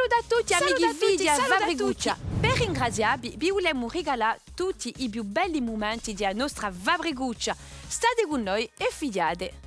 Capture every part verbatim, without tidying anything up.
Salute à tutti, amichi è figli di a Fabricuccia. Per ringrazià vi, vi vulemu rigalà tutti i più belli mumenti di a nostra Fabricuccia. State cù noi è fighjate.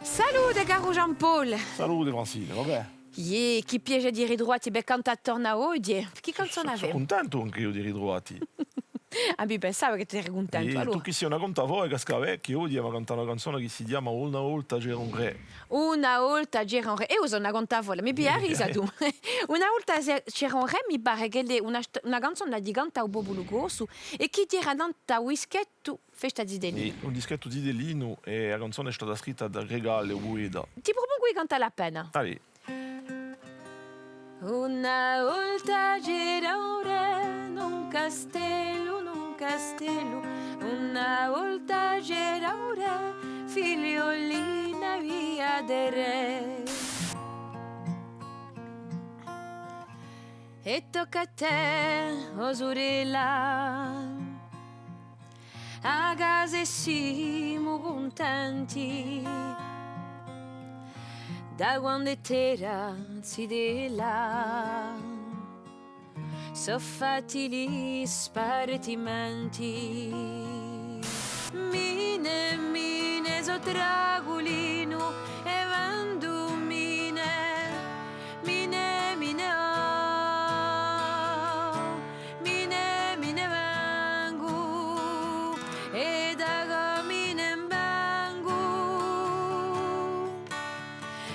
Salute, caru Jean-Paul! Salute, Francine, và bè? Iè, chì piacè di ritruvà ti per cantà torna oghje. Chì canzona avemu? Sò cuntentu anch'eiu di ritruvà ti. Ah, mi pensava chì tù eri cuntentu, allora. Tù chì sì una contafole cascavechja, oghje emu da cantà una canzona chì si chjama Una volta c'era un re. Una volta c'era un re. Eiu sò una contafole, mi pigli à risa tù. Una volta c'era un re, mi pare ch'ella hè una st-, una canzona di cantà à u populu corsu è chì era nant'à u dischettu Festa Zitellina. Iè, un dischettu zitellinu è a canzona hè stata scritta da Gregalli, u pueta. Ti prupongu di cantalla appena. Aiò. Una volta c'era un re, in un castellu, in un castellu. Una volta c'era un re, figlioli n'avia di re. È tocca à tè, o surella. À casa simu cuntenti, da quand'è t'era zitella, sò fatti li spartimenti. Mine, mine, sò tragulinu è vendu mine, mine, mine, oh. Mine, mine vengu, è da chì mine vengu,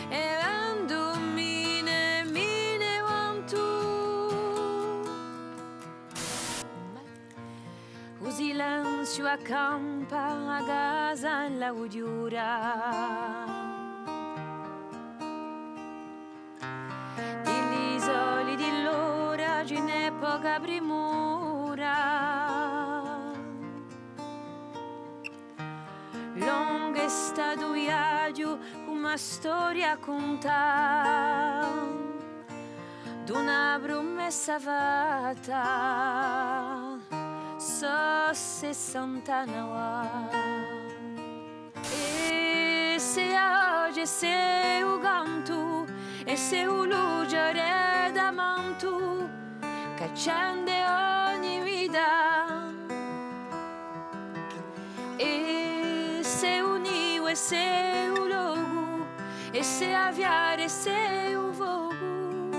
è vendu mine, mine quantu. U silenziu accampa a casa in la cughjura. Di li soli di l'ora ci n'hè poca primura. Longu hè statu u viaghju cum'è a storia à cuntà d'una prumessa fatta, sò sessant'anni avà. È sè a voce, sè u cantu, è sè u luciore d'amantu ch'accende ogni vita. È sè u nivu, è sè u locu, è sè a fiara, è sè u focu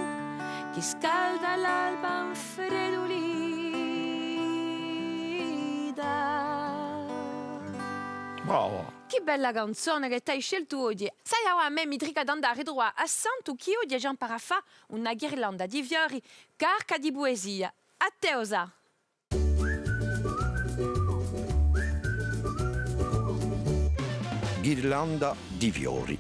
chì scalda l'alba infredulita. Brava! Chì bella canzona chì t'hai sceltu oghje. Sai, avà à mè mi trica d'andà à ritruvà à Santu chì oghje ci ampara à fà una ghirlanda di fiori carca di puesia. À tè, o Sà! Ghirlanda di fiori.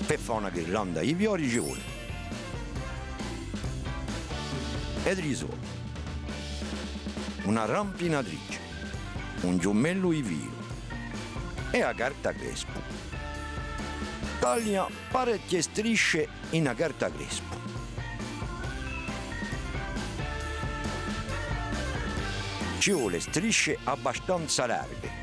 Per fà una ghirlanda di fiori ci vole e trisole, una rampinatrice, un ghjummellu di filu è a carta crespu. Taglia parechje strisce in a carta crespu. Ci vole strisce abbastanza larghe.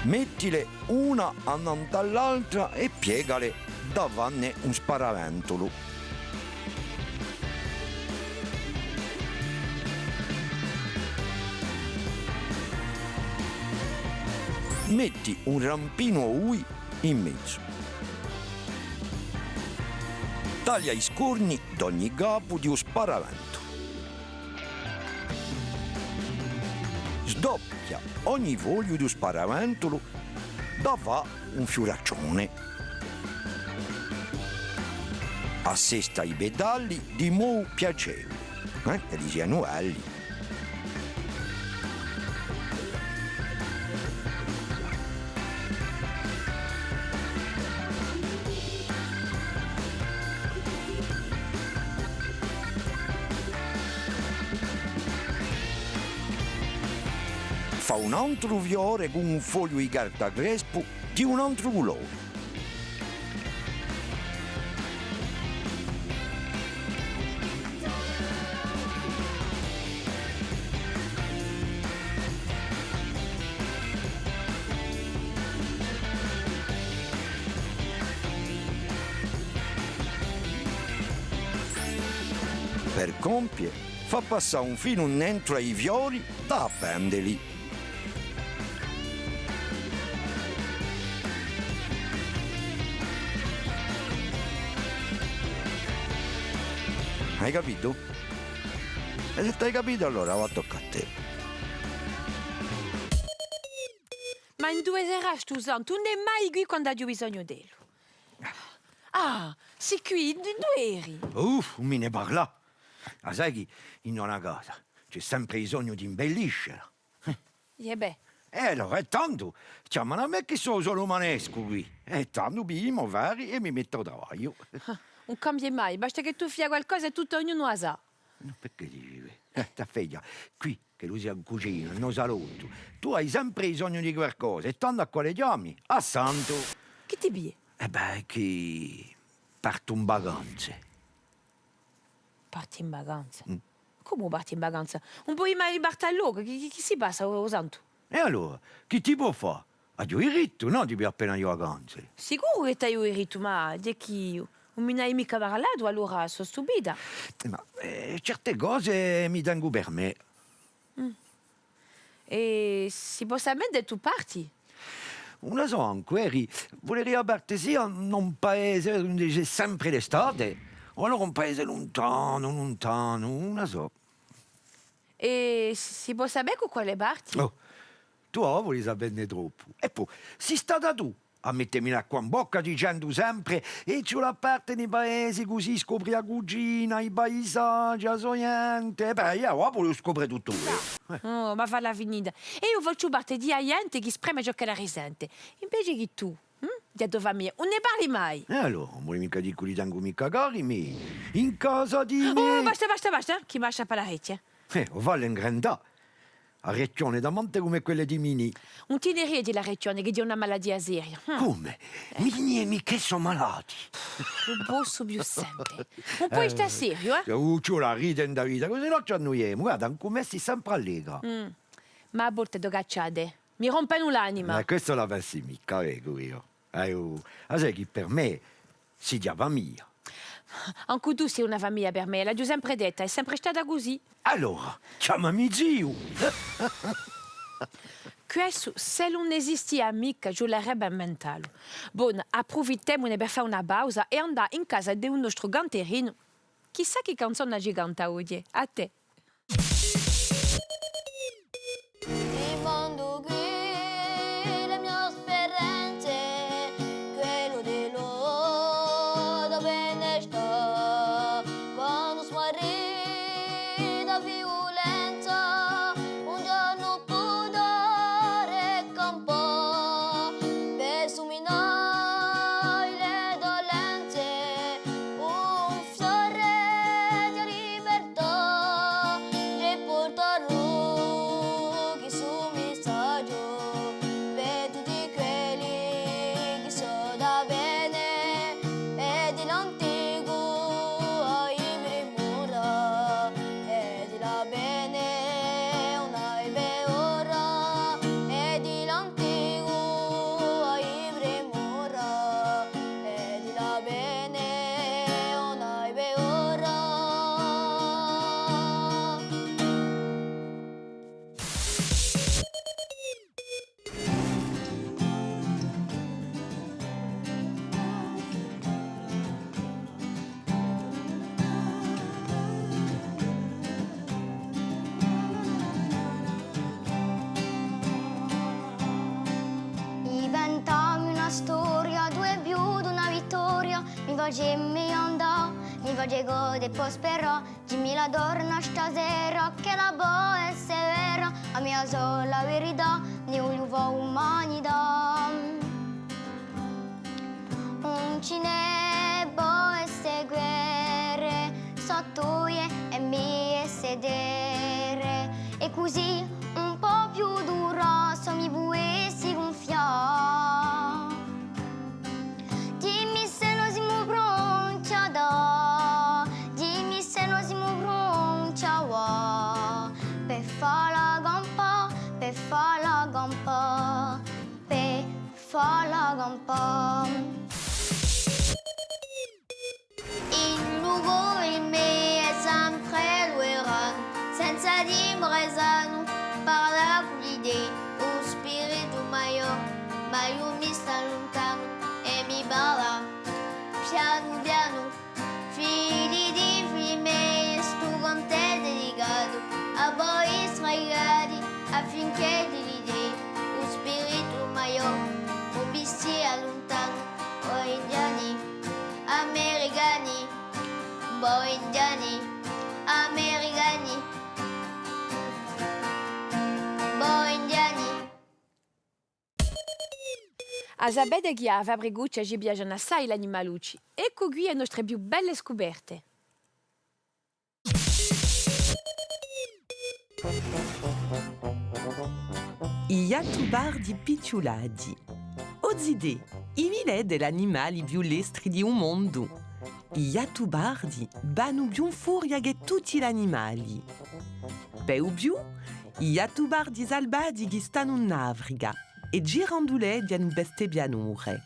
Mettile una annant'à l'altra è piegale da fanne un sparaventulu. Metti un rampinu à ui in mezu. Taglia i scorni d'ogni capu di u sparaventulu. Sdoppia ogni fogliu di u sparaventulu da fà un fiuraccione. Assesta i petali di modu piacevule, eh, ch'elli sianu belli. Fà un antru fiore cù un fogliu di carta crespu di un antru culore. Per compie, fà passà un filu nentru à i fiori da appendeli. Hai capitu? È s'è t'hai capitu, allora, và, tocca à tè. Ma induve serà stu santu? Ùn hè mai quì quand'aghju bisognu d'ellu. Ah, sì quì, induve eri? Uff, ùn mi ne parlà. A sai chì in una casa ci hè sempre bisognu d'imbelliscela. Iè bè. È allora, è tandu, chjamanu à mè chì sò u solu manescu quì. È tandu pigliu i mo affari è mi mettu à u travagliu. Ah, ùn cambie mai, basta chì tù fia qualcosa è tuttu ognunu a sà. Nò, perchè dici, eh, tè figlia, quì, ch'ellu sia in cucina, in u salottu, tù hai sempre bisognu di qualcosa, è tandu à quale chjami? À Santu. Chì ti piglia? È bè, chì partu in vacanze. Parti in vacanza? Mm. Cumu parti in vacanza? Ùn poi mai parte à locu? Chì, chì, chì si passa, o, o Santu? È allora, chì ti pò fà? Aghju u dirittu, nò, di piglià appena e vacanze? Sicuru chì t'hai u dirittu, ma hè chì ùn mi n'hai micca parlatu, allora sò stupita. Eh, ma, eh, certe cose mi tengu per mè. Mm. È si pò sapè induve tù parti? Ùn la sò ancu, eri, vuleria parte sia in un paese induve ci hè sempre l'estate, o allora un paese luntanu, luntanu, ùn la sò. È si pò sapè cù quale parti? Oh, tù a voli sapenne troppu. È po, sì stata tù à mettemi l'acqua in bocca dicendu sempre: è ci vole à parte in i paesi cusì scopri a cucina, i paisaghji, a so ghjente. È bè, eiu avà vogliu scopre tuttu. Eh. Oh, ma falla finita. È eiu facciu parte di a ghjente chì spreme ciò ch'ella risente. Invece chì tù, hm? Di a to famiglia, ùn ne parli mai. È allora, ùn voli micca dì ch'ùn li tengu micca cari, mì. In casa di... Oh, basta, basta, basta, chì m'hà sciappatu l'arechja. Eh, o fallu ingrandà. Arechjone tamante cum'è quelle di Minì. Ùn ti ne ridi l'arechjone, chì hè una malatia seria. Hm. Cume? Eh. Minì è Michè sò malati? Ùn possu più sente. Ùn poi stà seriu, eh? Uh, ci vole à ride in a vita, cusì nò ci annuiemu. Guarda, incumesci sempre allegra. Mm. Ma à volte dò cacciate mi rompenu l'anima. Eh, quessa ùn la pensi micca, vecu eiu. Aiò, a sai chì per mè sì di a famiglia. Ancu tù sì una famiglia per mè, l'aghju sempre detta, hè sempre stata cusì. Allora, chjamami ziu! Quessu, s'ellu ùn esistia micca, ci vulerebbe à inventalu. Bon, apprufittemune per fà una pausa è andà in casa di u nostru canterinu. Chissà chì canzona ci canta oghje. À tè. Ti mandu quì le mie speranze, quellu di loro benestà. Quandu smarrì da viulenza, un ghjornu pudore campò, per suminà le dolenze, un fiore di libertà, di purtà lu chì su missaghju per tutti quelli chì sò da bene, è di l'anticu à i primura, è di la bene una è ora, è di l'anticu à i primura, è di la bene una è ora. Inventami una storia, duve hè più d'una vittoria, mi facemi andà, mi face gode è po sperà. Dimmila torna stasera, ch'ella pò esse vera, a mia sola verità, ne vogliu fà umanità. Ùn ci ne pò esse guerre, sò toie è mie esse terre, è cusì ùn pò più durà. Sò mi pudessi cunfià. Dimmi s'è no simu pronti à dà, dimmi s'è no simu pronti à avà, per falla campà, per falla campà, per falla campà. In u core meiu hè sempre l'eranu, senza timore sanu, parla cù l'idee, u spiritu maiò, ma eiu mi stò luntanu è mi parla pianu pianu. Figli di figli mei, stu cantu hè dedicatu à voi straiati, affinchè di l'idee, u spiritu maiò, u vi stia luntanu, o indiani. Americani, voi indiani, americani, voi indiani. A sapete chì à a Fabricuccia ci piacenu assai l'animalucci? Eccu quì e nostre più belle scuperte. I ghjattupardi picciulati. O zitè, i videte l'animali più lestri di u mondu? I ghjattupardi vanu più in furia chè tutti l'animali. Pè u più, i ghjattupardi salvatichi stanu in Africa è giranduleghjanu per ste pianure.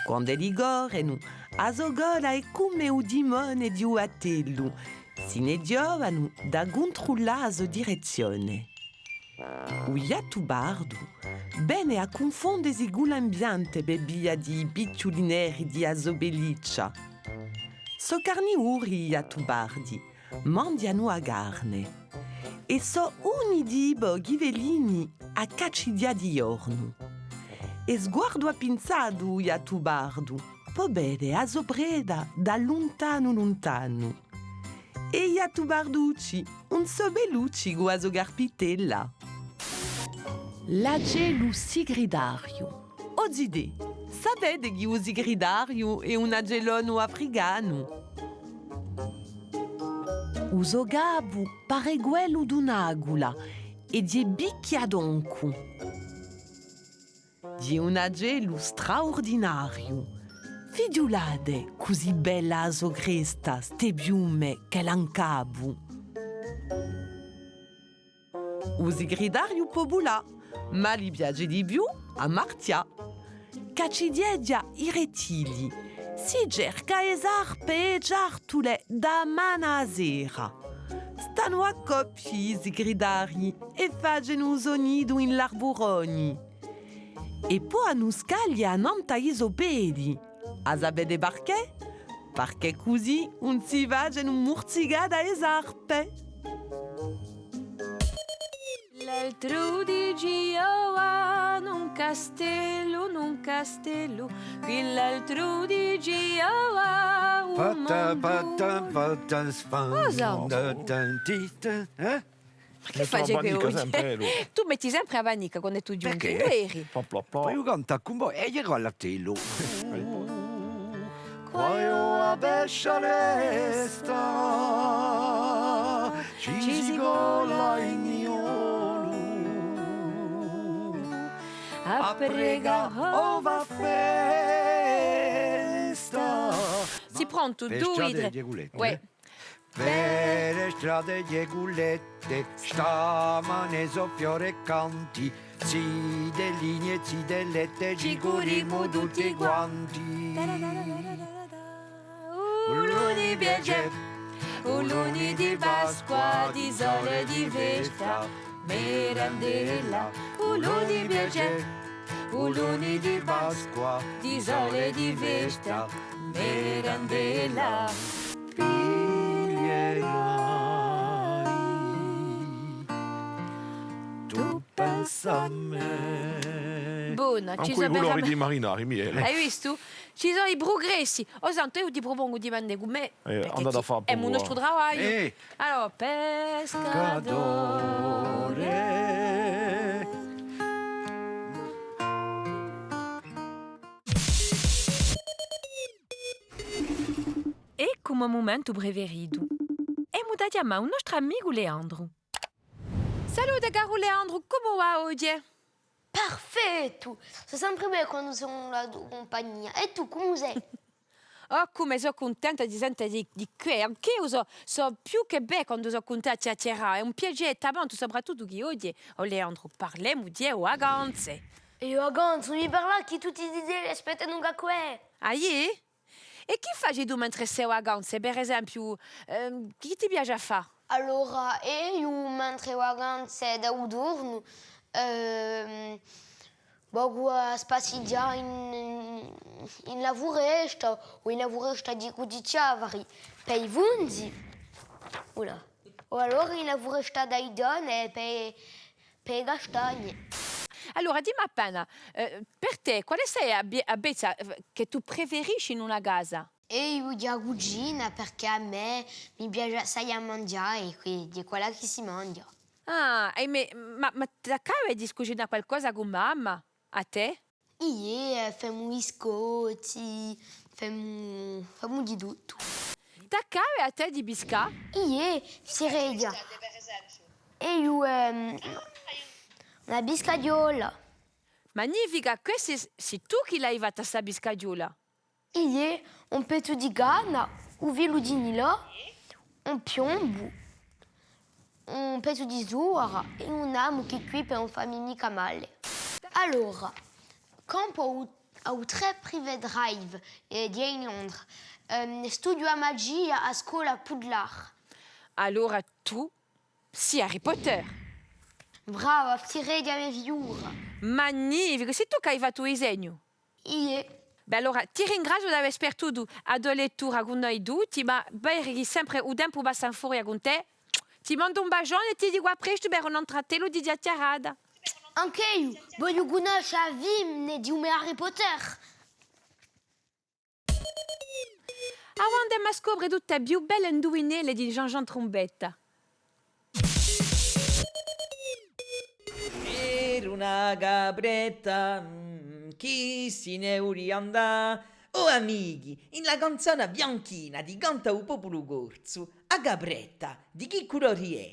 Quand'elli correnu, a so coda hè cum'è u timone di u battellu, si ne ghjovanu da cuntrullà a so direzzione. U ghjattupardu vene à cunfondesi cù l'ambiente per via di i picciuli neri di a so pelliccia. Sò carnivori i ghjattupardi, manghjanu a carne. È sò uni di i pochi felini à caccighjà di ghjornu. È sguardu appinzatu u ghjattupardu, pò vede a so preda da luntanu luntanu. È i ghjattuparducci, ùn sò bellucci cù a so carpittella. L'acellu sigritariu. O zitè, sapete chì u sigritariu hè un acellonu africanu? U so capu pare quellu d'un'acula è ghjè pichjatoncu. Ghjè un acellu straurdinariu. Fighjulate cusì bella a so cresta, ste piume ch'ellu hà in capu. U sigritariu pò vulà, ma li piace di più à marchjà. Caccighjeghja i rettili, si cerca e sarpe è e ciartule da mane à sera. Stanu à coppie i sigritarii è facenu u so nidu in l'arburoni. È po anu scaglie annant'à i so pedi. A sapete parchè? Parchè cusì ùn si facenu murzicà da e sarpe. L'altru dì ci ghjova in un castellu, in un castellu, quill'altru dì ci ghjova un... Patta, patta, patta, span. Cosa? Da, da, ti, ta, eh? Ma chì faci chì oghje? Tù metti sempre a panica quandu tù ghjunghji. Perchè? Induve eri? Pò eiu cantu cun voi, è eiu ero à l'attellu. Quaghjò a pescia lesta, ci si cola in Niolu, à pregà o fà festa. Sì prontu, dui, trè. Uè. Per e strade ghjè culette, stamane sò fiore è canti, zitellini è zitellette, ci curimu tutti quanti. U luni piace, u luni di Pasqua, di sole, di festa, merendella. U luni piace, u luni di Pasqua, di sole, di festa, merendella. Piglierai, tù pensa à mè. Bona, ci sò i culori di marinari, Miele. Ai vistu? Ci sò i prugressi. O Santu, eiu ti prupongu di vene cù mè, perchè andate à fà emu u nostru travagliu. Eh. Allora, pescadore. Eccu u mo mumentu preferitu. Emu da chjamà u nostru amicu Leandru. Salute, caru Leandru, cumu và oghje? Perfettu! Sò sempre bè quandu sò in la to cumpagnia. È tù, cumu sè? Oh, cume sò cuntenta di sente di, di què. Anch'eiu sò, sò più chè bè quandu sò cun tè à chjachjarà. Hè un piacè tamantu, soprattuttu chì oghje, o Leandru, parlemu di e vacanze. E vacanze, ùn mi parlà chì tutti i zitelli aspettanu chè què. Ah, iè? È chì faci tù mentre sè in vacanze, per esempiu, ehm, chì ti piace à fà? Allora, eiu, mentre vacanze da u tornu, ehm, vacu à spassighjà in, in, in la furesta, o in la furesta di Cuttichjavari, per i funzi. Oulà. O allora in la furesta d'Aidone, per, per e castagne. Allora, dimmi appena, eh, per tè, quale hè a be-, a bestia, eh, chì tù preferisci in una casa? Eiu a cucina, perchè à mè mi piace assai à manghjà è quì, hè quella chì si manghja. Ah, è mè, ma, ma t'accade di cucinà qualcosa cù mamma, à tè? Iè, eh, femu i biscotti, femu, femu di tuttu. T'accade à tè di piscà? Iè, Fireghja. Eiu, ehm, una piscaghjola. Magnifica, quessa sì tù chì l'hai fatta sta piscaghjola? Iè, un pezzu di canna, un filu di nylon, un piombu, un pezzu di sughjara è un amu chì quì per ùn fà mi micca male. Allora, campu à u, à u Three Private Drive, eh, di in Londra. Ehm, studiu a magia à a scola Poudlard. Allora tù sì Harry Potter. Brava, Fireghja, a me figliura. Magnificu, sì tù chì hai fattu u disegnu? Iè. Bè, allora, ti ringraziu d'avè spartutu a to lettura cù noi tutti, ma vedi chì sempre u tempu passa in furia cun tè. Ti mandu un basgione è ti dicu à prestu per un antru attellu di chjachjarata. Anch'eiu vogliu cunnosce a femmena di u me Harry Potter. Avà andemu à scopre tutte e più belle induvinelle di Jean-Jean Trumbetta. Era una capretta, mm, chì si ne vulia andà. Oh amichi, in la canzona bianchina di Canta u Populu Corsu, a capretta, di chì culori hè?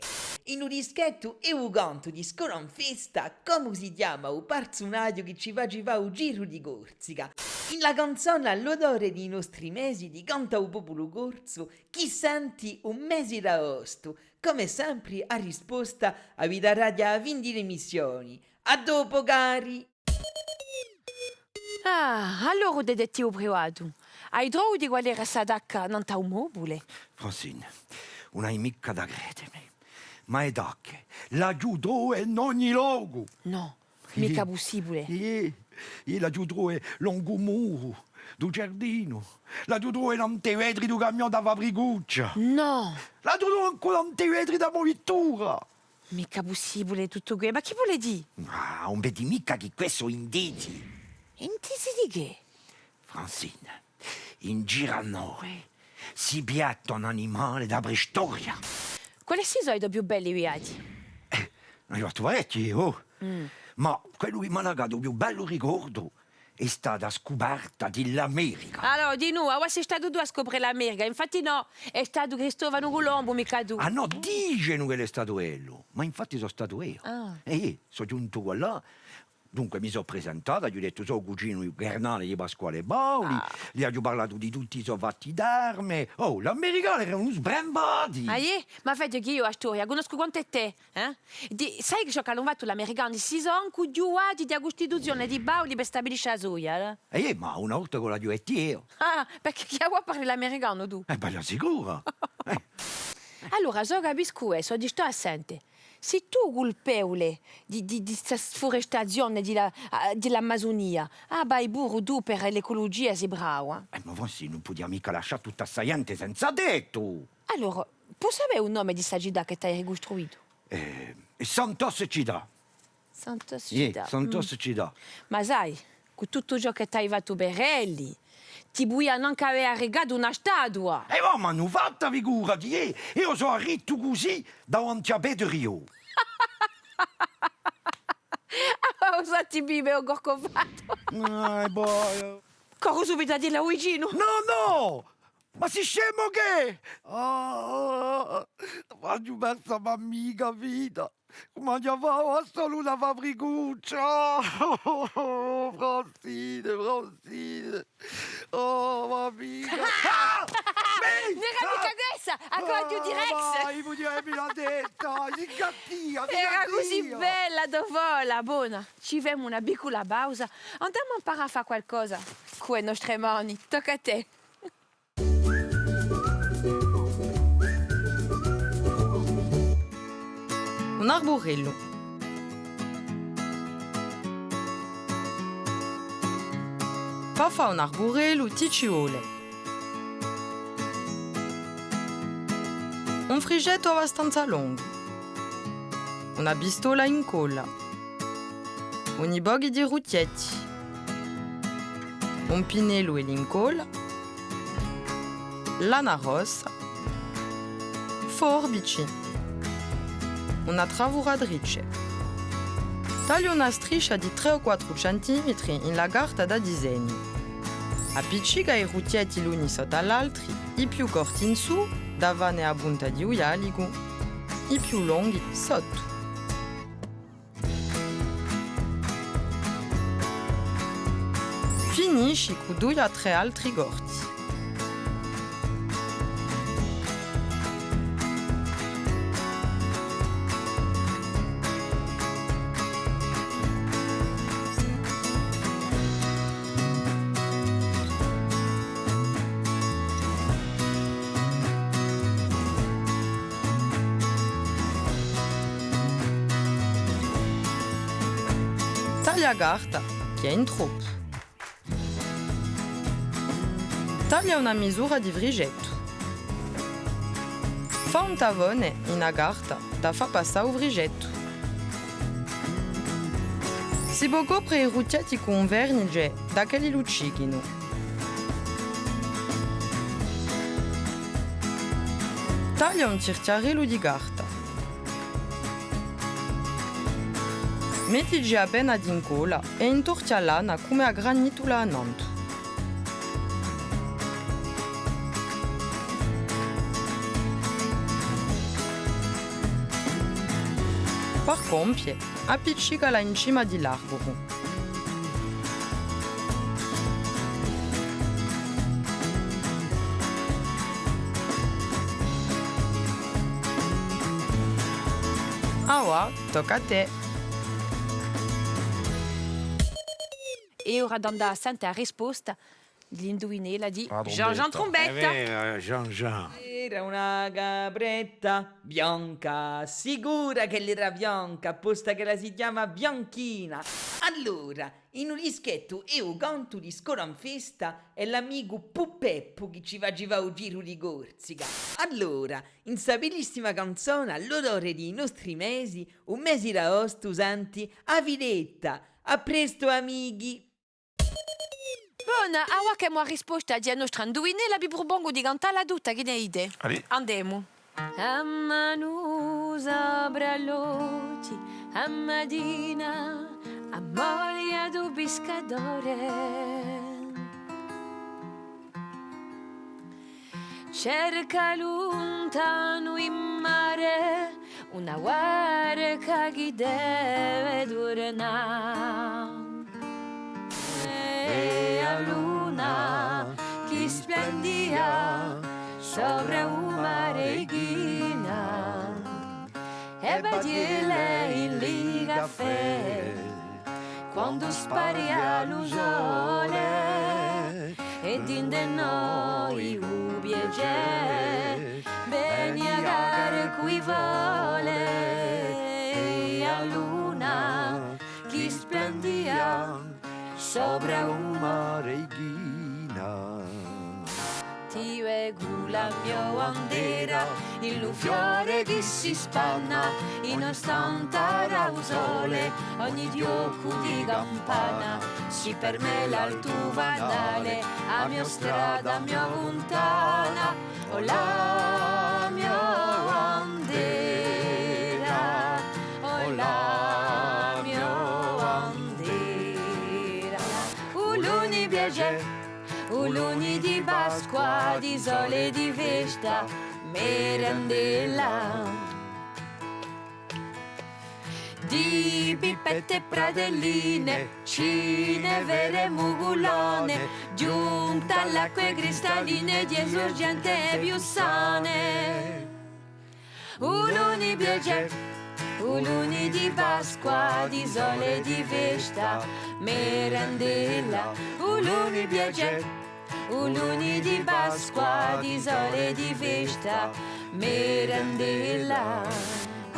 In u dischettu è u cantu di Scola in Festa, comu si chjama u parsunaghju chì ci facia u giru di Corsica? In la canzona L'odore di i nostri mesi di Canta u Populu Corsu, chì senti u mesi d'aostu? Comu sempri, a risposta a vi daraghju à a fine di l'emissioni. À dopu, cari! Ah, allora, o detettivu privatu, hai trovu di quale era st'atacca nant'à u mobule? Francine, ùn hai micca da credemi, ma e tacche l'aghju trove in ogni locu! Nò, micca pussibule! Iè, iè, l'aghju trove longu u muru di u giardinu, l'aghju trove nant'à i vetri di u camion di a Fabricuccia! Nò! L'aghju trove ancu nant'à i vetri di a mo vittura! Micca pussibule tuttu què, ma chì vole dì? Ah, ùn vedi micca chì què sò indizi? Indizi di chè? Francine, in giru à noi si piatta un animale di a preistoria. Quale si sò i to più belli viaghji? Eh, n'aghju fattu parechji, oh! Mm. Ma quellu chì m'hà lacatu u più bellu ricordu hè stata a scuperta di l'America. Allora, dinù, avà sì statu tù à scopre l'America. Infatti nò, hè statu Cristofanu Culombu, micca tù. Ah nò, dicenu ch'ellu hè statu ellu, ma infatti sò statu eiu. Ah. È eiu sò ghjuntu quallà, dunque mi sò presentatu, aghju dettu: sò u cuginu di u carnale di Pasquale Paoli, ah, li aghju parlatu di tutti i so fatti d'arme. Oh, l'americani eranu sbrembati! Ah, iè? Ma vedi chì eiu a storia a cunnoscu quant'è tè. Eh? Di, sai ciò ch'anu fattu l'americani? Si sò incughjuati di a Custituzione di Paoli per stabilisce a soia, eh? Eh, eh, ma una volta ch'o l'aghju dettu eiu. Ah, perchè chì a voli parlà l'americanu tù? Eh, bella sicura! Eh. Allora, s'o capiscu, eh, sò di stà à sente. Sì tù u culpevule di, di, di sta sfurestazione di la, ah, di l'Amazunia, ah, vai puru tù per l'eculugia, sì bravu, eh. Eh, ma Francine, ùn pudia micca lascià tutta sta ghjente senza tettu! Allora, pò sapè u nome di sta cità chì t'hai ricustruitu? Eh, Santos Cità. Santos Cità. Iè, Santos Cità. Ma sai, cù tuttu ciò chì t'hai fattu per elli, ti pudianu ancu avè arrecatu una statua. Eh, ma m'anu fatta, figurati, eh, eiu sò arrittu cusì davanti à Petru Riu. Ah, ma u sai, Pipè, o Corcovado. Eh, bò, eh. Corru subitu à dilla à u vicinu. Nò, nò! Ma sì scemu chì? Ah, aghju persu a mo amica Vita. Cumu aghju da fà? Solu una fabricuccia. Oh, Francine, Francine. Oh, mamma mia. Ah! Mi! N'era micca quessa, a coaghju di Rex. Ah, vai, mi dice, mi l'hà detta, sì cattiva, sì cattiva. Era cusì bella, a to fola, bona. Ci femu una piccula pausa. Andemu à amparà à fà qualcosa cù e nostre mani. Tocca à tè. Un arburellu. Pà fà un arburellu ti ci vole un frigettu abbastanza longu, una pistola in colla, uni pochi di rughjetti, un pinnellu è l'incolla, lana rossa, forbici, una travuratrice. Taglia una striscia di trè o quattru centimetri in la carta da disegnu. Appiccica i rughjetti l'uni sottu à l'altri, i più corti in sù, da fà ne a punta di u ghjallicu, i più longhi sottu. Finisci cù dui o trè altri corti. Taglia a carta, chì hè in troppu. Taglia una misura di frigettu. Fà un tavone in a carta da fà passà u frigettu. Si pò copre i rughjetti cù un vernice da ch'elli luccichinu. Taglia un chjirchjarellu di carta. Mettici appena d'incolla è intorchja a lana cum'è a granitula annantu. Par compie, appiccicala in cima di l'arburu. Avà, tocca à tè. Hè ora d'andà à sente a risposta di l'induvinella di Jean-Jean Trumbetta. Hè vera, Jean-Jean. Era una capretta bianca, sicura ch'ella era bianca, apposta ch'ella si chjama Bianchina. Allora, in u dischettu Eiu cantu di Scola in Festa, hè l'amicu Pupeppu chì ci facia u giru di Corsica. Allora, in sta bellissima canzona, l'odore di i nostri mesi, u mesi d'aostu, senti, a filetta. À prestu, amichi! Bona, avà ch'emu a risposta di a nostra induvinella, vi prupongu di cantalla tutta, chì ne dite? Allez. Andemu. A manu sopra l'ochji, a matina, a moglia di u piscadore. Cerca luntanu in mare una barca chì deve turnà. È a luna chì splendia sopra u mare china, è baghjelle in li caffè, quandu sparia lu sole, è dinde noi u piacè, veni à cacare cù i fole, è a luna chì splendia sopra u mare china. Ti vecu la mio bandera, in lu fiore chì si spanna, in u stantare à u sole, ogni ghjoccu di campana, si per mè l'altu fanale, a mio strada, a mio funtana. O la mio bandera, o la mio bandera. U luni piacè, u luni di Pasqua, di sole, di festa, merendella. Di pippette è pratelline, ci ne vede mugullone, ghjunte à l'acque cristalline, di e surgente più sane. U luni piace, u luni di Pasqua, di sole, di festa, merendella. U luni piace, u luni di Pasqua, di sole, di festa, merendella.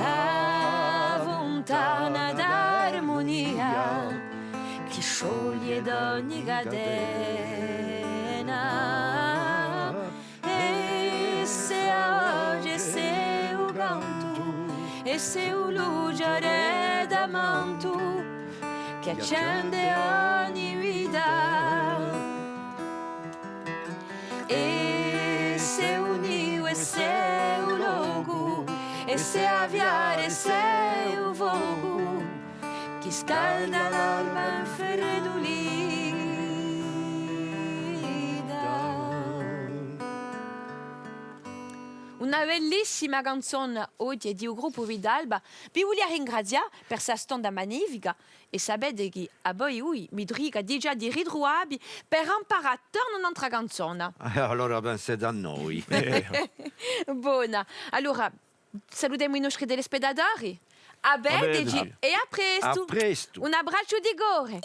A funtana d'armunia chì scioglie d'ogni catena. Esse a voce, esse u cantu, esse u luciare d'amantu chì accende ogni vita. Esse u niu, esse u locu, esse a fiara, esse u focu chì scalda l'alba infridulita. Una bellissima canzona oghje di u gruppu Vitalba. Vi vulia ringrazià per sta stonda magnifica è sapete chì à voi, ui, mi trica digià di ritruvà vi per amparà torna un'antra canzona. Eh, allora pensate à noi. Bona. Allora, salutemu i nostri telespettatori. À vedeci è à prestu. À prestu. Un abbracciu di core.